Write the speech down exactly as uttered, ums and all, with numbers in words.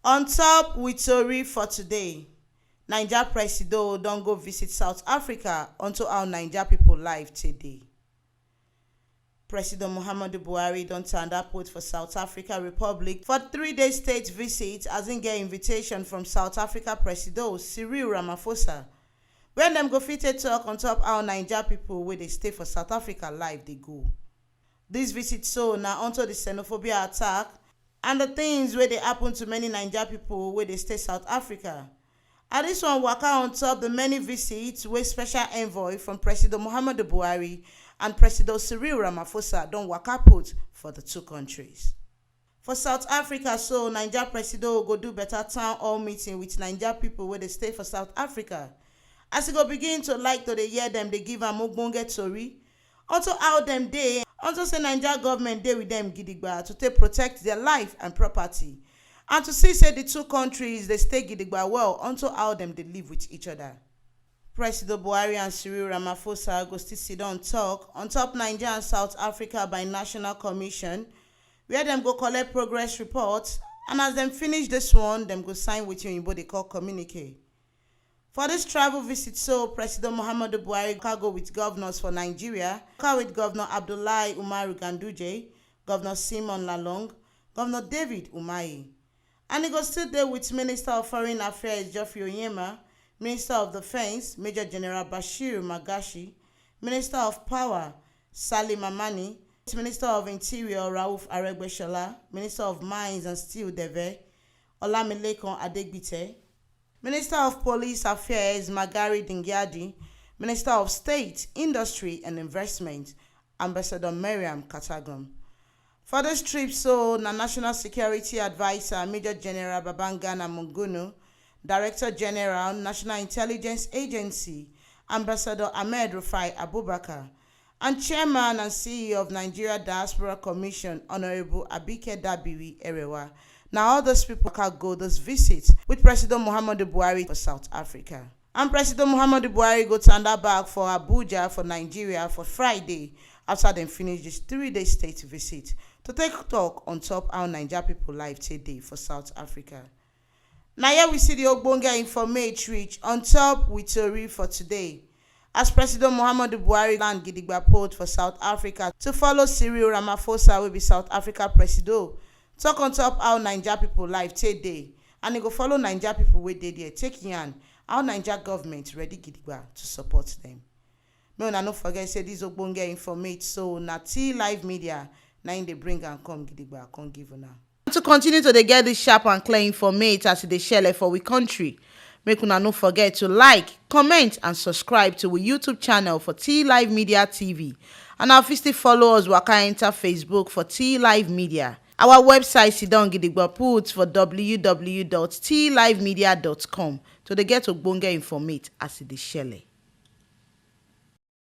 On top with tori for today, Naija Presido don go visit South Africa unto how Naija people life take dey. President Muhammadu Buhari don tanda put for South Africa Republic for three-day state visit as im get invitation from South Africa Presido Cyril Ramaphosa, where dem go fit take talk on top how Naija people wey dey stay for South Africa life dey go. Dis visit so na unto di xenophobia attack and di tins wey dey happun to many Naija pipo wey dey stay South Africa. And dis one waka on top di many visits wey special envoy from Presido Muhammadu Buhari and Presido Cyril Ramaphosa don waka put for di two kontris. For South Africa so, Naija Presido go do beta town hall meeting wit Naija pipo wey dey stay for South Africa as e go begin to like to dey hear dem dey give am ogbonge tori unto how dem dey, unto say Naija government dey with dem gidigba to take protect their life and property, and to see say the two countries dey stay gidigba well unto how dem dey live with each other. President Buhari and Cyril Ramaphosa go still sit down talk on top Naija and South Africa by National Commission, where dem go collect progress report, and as dem finish this one, dem go sign wetin oyinbo dey call communique. For dis travel visit so, President Muhammadu Buhari waka go wit govnors for Nigeria, waka wit Govnor Abdullahi Umaru Ganduje, Govnor Simon Lalong, Govnor David Umahi. And e go still dey wit Minister of Foreign Affairs Geoffrey Onyema, Minister of Defence Major General Bashir Magashi, Minister of Power Salim Amani, Minister of Interior Rauf Aregbesola, Minister of Mines and Steel Deve Olamilekan Adegbite, Minister of Police Affairs Magari Dingyadi, Minister of State, Industry and Investment Ambassador Mariam Katagum. For dis trip so, na National Security Adviser Major General Babangana Mungunu, Director General National Intelligence Agency Ambassador Ahmed Rufai Abubakar, and Chairman and C E O of Nigeria Diaspora Commission Honourable Abike Dabiri Erewa. Na all those pipo waka go dis visit wit President Muhammadu Buhari for South Africa. And President Muhammadu Buhari go tanda back for Abuja for Nigeria for Friday afta dem finish dis three-day state visit to take tok on top how Naija pipo life take dey for South Africa. Na here we see di ogbonge informate reach on top with tori for today. As President Muhammadu Buhari land gidigba port for South Africa to follow Cyril Ramaphosa wey be South Africa Presido, tok on top how Naija pipo life take dey, and e go follow Naija pipo wey dey there take yarn how Naija government ready gidigba to support dem. Make una no forget say dis ogbonge informate so na T Live Media na im dey bring am come gidigba come give una. To continue to dey get dis sharp and clear informate as e dey shele for we country, make una no forget to like, comment and subscribe to we YouTube channel for T Live Media T V. And na fit still follow us waka enter Facebook for T Live Media. Our website sidon gidigba put for w w w dot t live media dot com to dey get ogbonge informate as e dey shele.